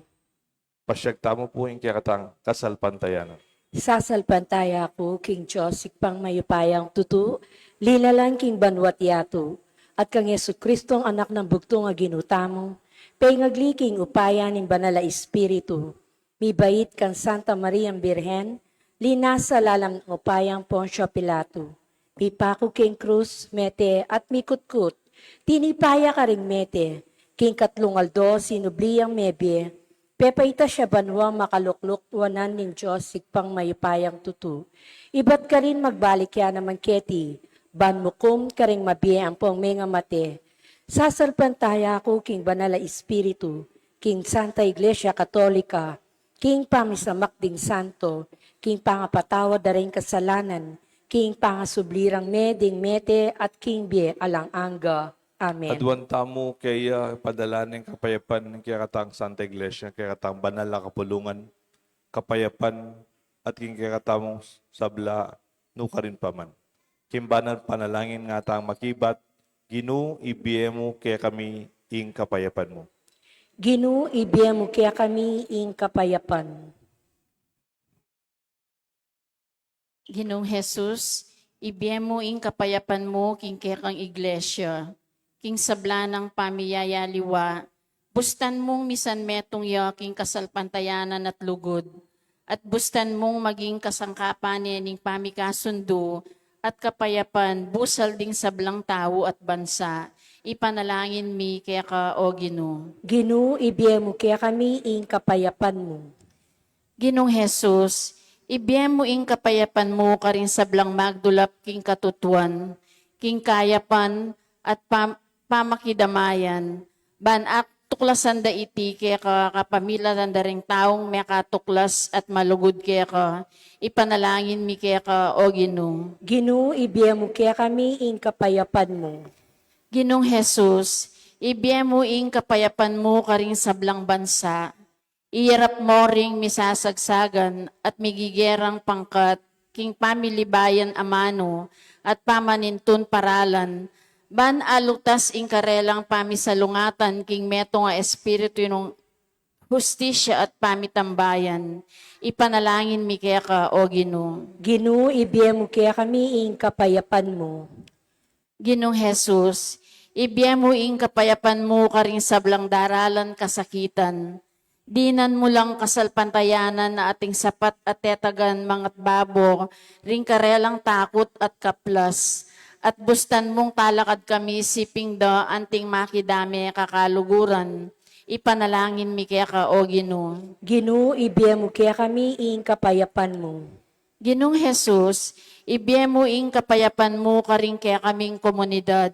Pasyag tamu pu ing kekatang kasalpantayanan. Sasalpantaya ku king Dios, Ibpang mayupayang tutu, linalang king banua't yatu, at kang Jesucristong Anak nang bugtung a Ginu tamu, pengagli king upaya ning Banal a Espiritu, mibait kang Santa Mariang Birhen, Linasa lalam ning upayang Poncio Pilato. Mipaku king krus, mete at mikutkut. Tinipa ya karing mete, king katlung aldo sinubli yang mebie, pepaitas ya banua, makalukluk wanan ning Dios Ibpang mayupayang tutu. Ibat karin magbalik ya naman keti, ban mukum karing mabie ampong mengamate. Sasalpantaya ku king Banal a Espiritu, king Santa Iglesia Katolika, king pamisamak ding santo, king pangapatawad da ring kasalanan, king pangasubli rang mie ding mete at king bie alang angga. Amen. Aduan tamu kaya, padala ning kapayapan king kekatang Santa Iglesia, kekatang banal a kapulungan, kapayapan, at king kekatamung sabla, nukarin pa man. King banal panalangin ngatang makibat, Ginu, ibie mu kekami ing kapayapan mu. Ginu, ibie mu kekami ing kapayapan. Ginung Jesus, ibie mu ing kapayapan mu king kekang iglesia, king sabla nang pamiyayaliwa, bustan mung misan metung ya king kasalpantayanan at lugud, at bustan mung maging kasangkapan ne ning pamikasundu at kapayapan busal ding sablang tau at bansa. Ipanalangin mi keka, O Ginu. Ginu, ibie mu kekami ing kapayapan mu. Ginung Jesus, ibie mu ing kapayapan mu karing sablang magdulap king katutuan, king kayapan, at pam-, pamakidamayan, ban atuklasan da iti keka kapamilatan da ring taung mekatuklas at malugud keka. Ipanalangin mi keka, O Ginu. Ginu, ibie mu kekami ing kapayapan mu. Ginung Jesus, ibie mu ing kapayapan mu karing sablang bansa, iyarap mo ring misasagsagan at migigerang pangkat king pamilibayan amanu at pamanintun paralan, ban alutas ing karelang pamisalungatan king metung a espiritu nung hustisya at pamitambayan. Ipanalangin mi keka, O Ginu. Ginu, ibie mu kekami ing kapayapan mu. Ginung Jesus, ibie mu ing kapayapan mu karing sablang daralan kasakitan. Dinan mu lang kasalpantayanan na ating sapat a tetagan mangat babo ring karelang takut at kaplas, at bustan mung talakad kami siping da anting makidame kakaluguran. Ipanalangin mi keka, O Ginu. Ginu, ibie mu kekami ing kapayapan mu. Ginung Jesus, ibie mu ing kapayapan mu karing kekaming komunidad.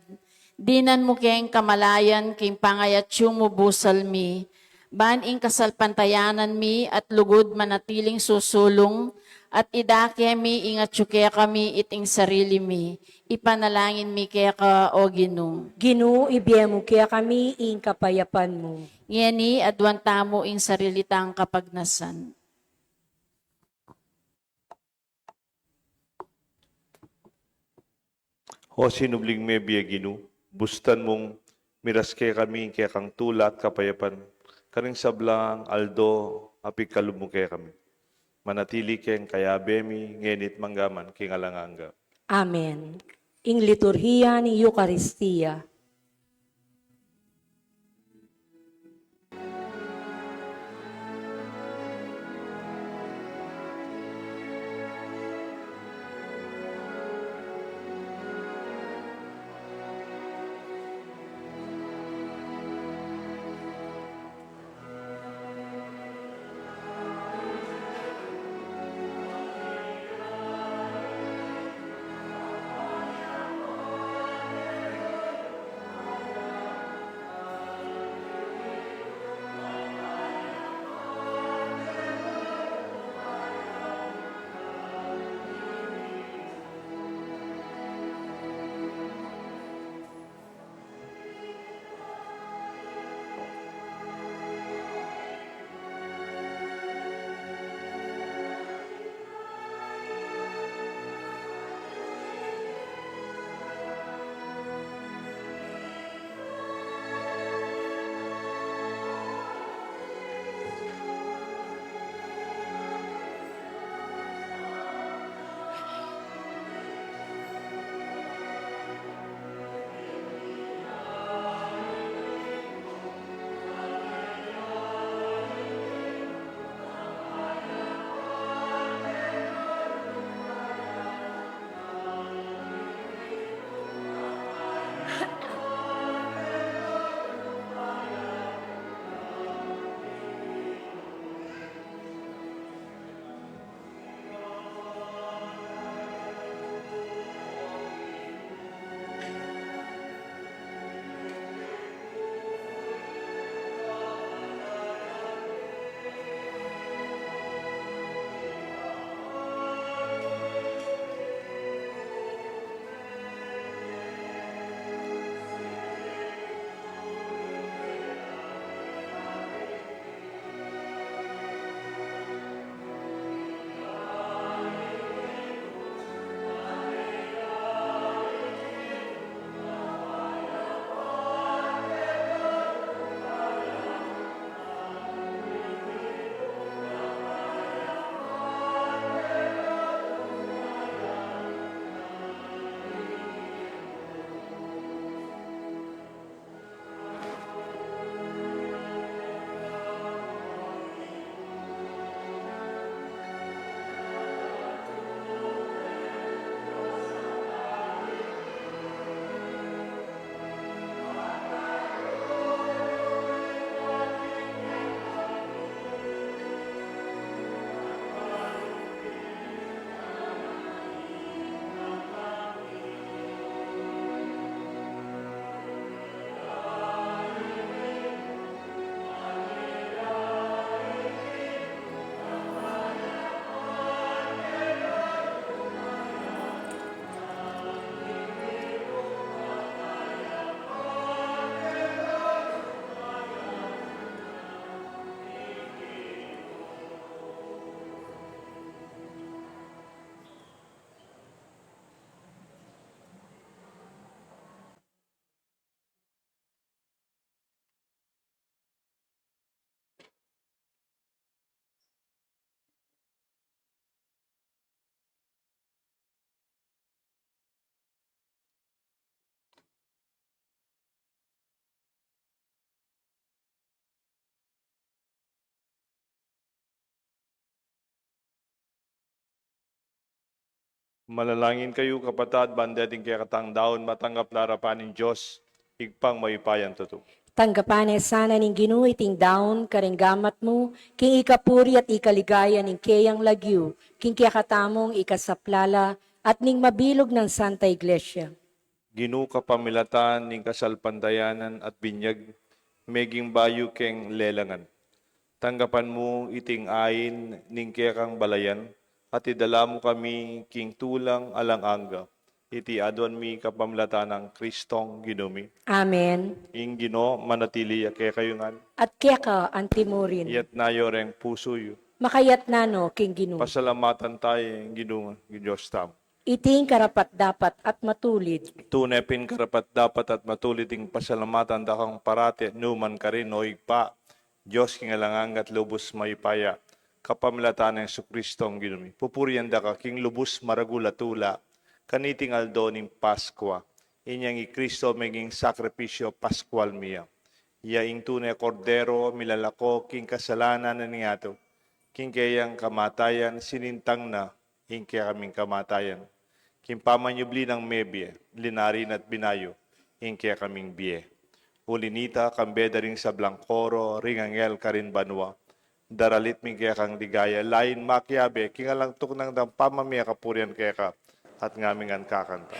Dinan mu keng kamalayan king pangayatsu mu busal mi, ban ing kasalpantayanan mi at lugud manatiling susulung, at idake mi ing atsu kekami iting sarili mi. Ipanalangin mi keka, O Ginu. Ginu, ibie mu kekami ing kapayapan mu. Ngeni, aduan tamu ing sarili tang kapagnasan. O sinubling mebie, Ginu, bustan mung miras kekami ing kekang tula at kapayapan karing sablang aldo a pigkalub mu kekami. Manatili keng kayabe mi, ngeni't manggaman king alang angga. Amen. Ing liturhiya ning Eukaristia. Manalangin kayu, kapatad, ban deting kekatang daun matanggap la arapan ning Dios, Ibpang mayupayang tutu. Tanggapan na sana ning Ginu iting daun karing gamat mu, king ikapuri at ikaligaya ning keyang lagyu, king kekatamung ikasaplala at ning mabilug nang Santa Iglesia. Ginu, kapamilatan ning kasalpantayanan at binyag, meging bayu keng lelangan. Tanggapan mu iting ain ning kekang balayan, at idala mu kami king tulang alang angga. Iti aduan mi kapamilatan nang Kristong Ginu mi. Amen. Ing Ginu manatili ya kekayu ngan. At keka antimurin. Iyatna yu reng pusu yu. Makayatna no king Ginu. Pasalamatan taya ing Ginu, ing Dios tamu. Iti ing karapat-dapat at matulid. Tune pin karapat-dapat at matulid ing pasalamatan da kang parati, nukarin man, o Ibpa, Dios king alang angga at lubus mayupaya, kapamilatan nang Jesucristo a Ginu mi. Pupurian da ka king lubus maragul a tula, kaniting aldo ning Paskua. Inyang i Kristo meging sakripisyu Paskual mi ya. Ya ing tune Kordero, milalako king kasalanan ning yatu. King keyang kamatayan, sinintang na ing kekaming kamatayan. King pamanyubli nang mebie, linari na at binayu ing kekaming bie. Uli nita, kambe da ring sablang koro, ring anghel karin banua, daralit mi ing kekang ligaya, lain makiabe king alang tuknang dang pamamie kapurian keka, at ngami ngan kakanta.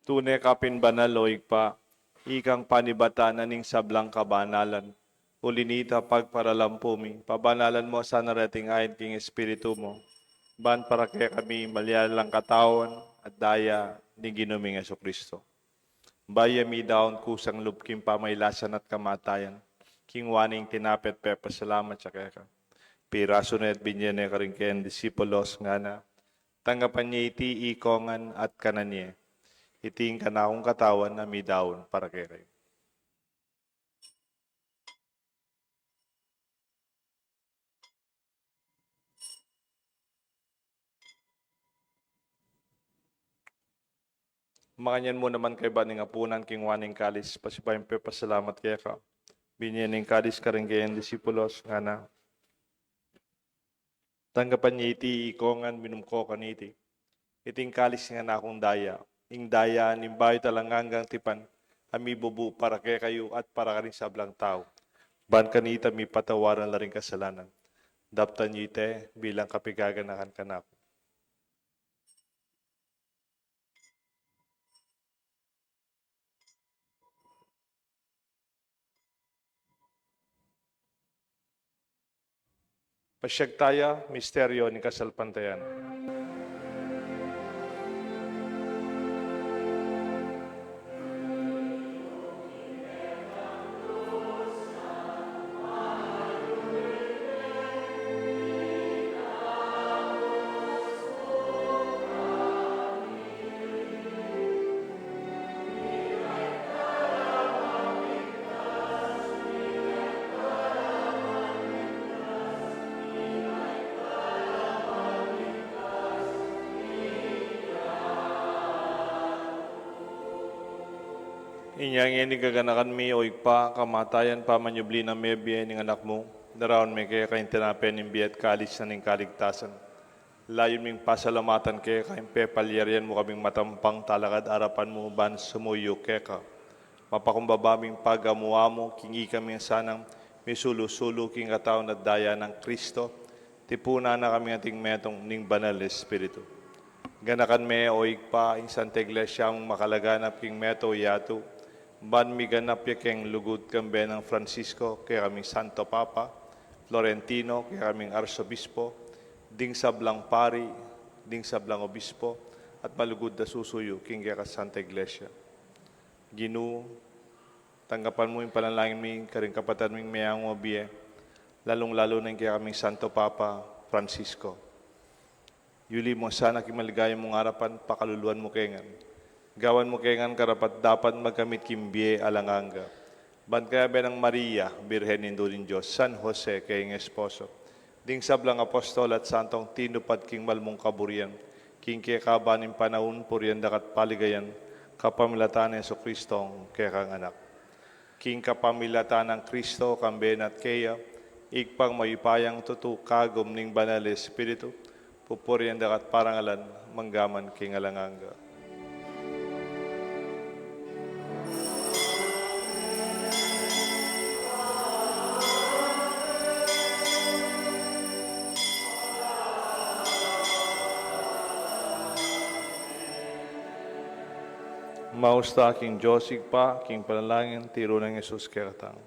Tune ka pin banal, o Ibpa, ikang panibatan na ning sablang kabanalan. Uli nita, pagparalampu mi, pabanalan mu sana reting ain king Espiritu mu, ban para kekami malyari lang katawan at daya ning Ginu ming Jesucristo. Bayu ya midaun kusang lub king pamailasan at kamatayan, kinua ne ing tinape at pepasalamat ya keka, pirasu ne at binie ne karing keyang disipulos, ngana: Tanggapan ye iti ikongan at kanan ye. Iti ing kanakung katawan a midaun para kekayu. Makanyan mu naman kaybat ning apunan, kinua ne ing kalis, pasibayu yang pepasalamat keka, binie ne ing kalis karing keyang disipulos, ngana: Tanggapan ye iti ikongan, minum ko kaniti. Iti ing kalis ning kanakung daya, ing daya ning bayu at alang anggang tipan, a mibubu para kekayu at para karing sablang tau, ban kanita mipatawaran la ring kasalanan. Daptan ye iti bilang kapaganakan kanaku. Pasiag taya, misteryo ning kasalpantayanan. Inya ngeni, gaganakan mi, o Ibpa, kamatayan, pamanyubli nang mebie ning Anak mu, daraun mi keka ing tinape ning bie at kalis na ning kaligtasan. Layun ming pasalamatan keka ing pepalyarian mu kaming matampang talakad arapan mu ban sumuyu keka. Mapakumbaba ming pagamu-amu king ikami sanang misulu-sulu king katawan at daya nang Kristo, tipunan na kami anting metung ning Banal Espiritu. Ganakan me, o Ibpa, ing Santa Iglesia mung makalaganap king meto yatu, ban miganap ya keng lugud kambe nang Francisco, kekaming Santo Papa, Florentino, kekaming Arsobispo, ding sablang pari, ding sablang obispo, at malugud a susuyu king keka Santa Iglesia. Ginu, tanggapan mu ing panalangin mi karing kapatad ming meangu a bie, lalung-lalu na ing kekaming Santo Papa Francisco. Yuli mu sana king maligaya mung arapan, pakaluluan mu ke ngan. Gawan mu ke ngan karapat-dapat magkamit king bie alang angga. Ban kayabe nang Maria, Birhen Indu ning Dios, San Jose, kayang esposo, ding sablang apostol at santong tinupad king mal mung kaburian, king kekaban ning panaun, purian da ka at paligayan, kapamilatan nang Jesucristong kekang Anak. King kapamilatan nang Kristo, kambe na at keya, Ibpang mayupayang tutu, kagum ning Banal Espiritu, pupurian da ka at parangalan, manggaman king alang angga. Mausta king Dios Ibpa, king panalangin tiru nang Jesus kekatang.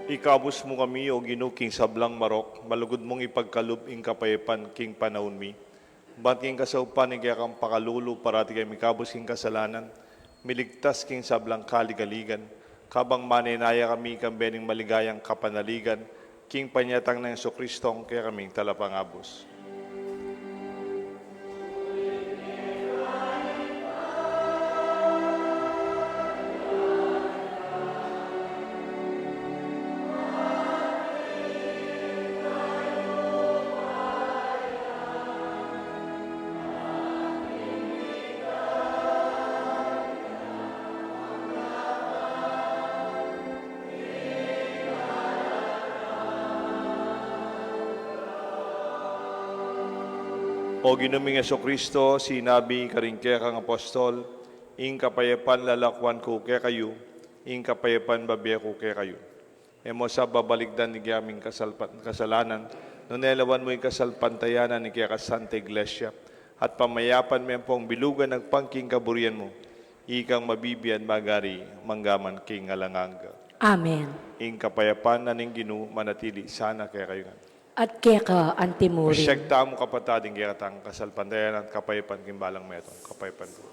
Ikabus mu kami, O Ginu, king sablang marok, malugud mung ipagkalub ing kapayapan king panaun mi. Bat king kasaupan ning kekang pakalulu, parati kami mikabus king kasalanan, miligtas king sablang kaligaligan, kabang manenaya kami kambe ning maligayang kapanaligan, king panyatang nang Jesucristong kekaming Talapangabus. O Ginu ming Jesucristo, sinabi karing kekang apostol, ing kapayapan lalakuan ku kekayu, ing kapayapan bibie ku kekayu. E mu sa babalikdan ing kekami kasalpan-, kasalanan, nune lawan mu ing kasalpantayanan ning keka Santa Iglesia, at pamayapan me ampong bilugan agpang king kaburian mu, ikang mabibie at magari mangga man king alang angga. Amen. Ing kapayapan na ning Ginu manatili sana kekayu ngan. At keka antimurin. Masyag tamu kapatad ing kekatang kasalpantayanan at kapayapan king balang metung. Kapayapan ku.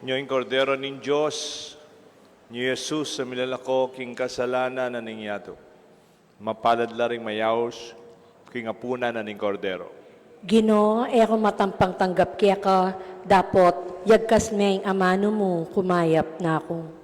Nyo ing Kordero ning Dios, nyo i Jesus a milalako king kasalanan na ning yatu. Mapalad la ring mayaus king apunan na ning Kordero. Ginu, e ku matampang tanggap keka, dapot yagkas me ing amanu mu, kumayap na ku.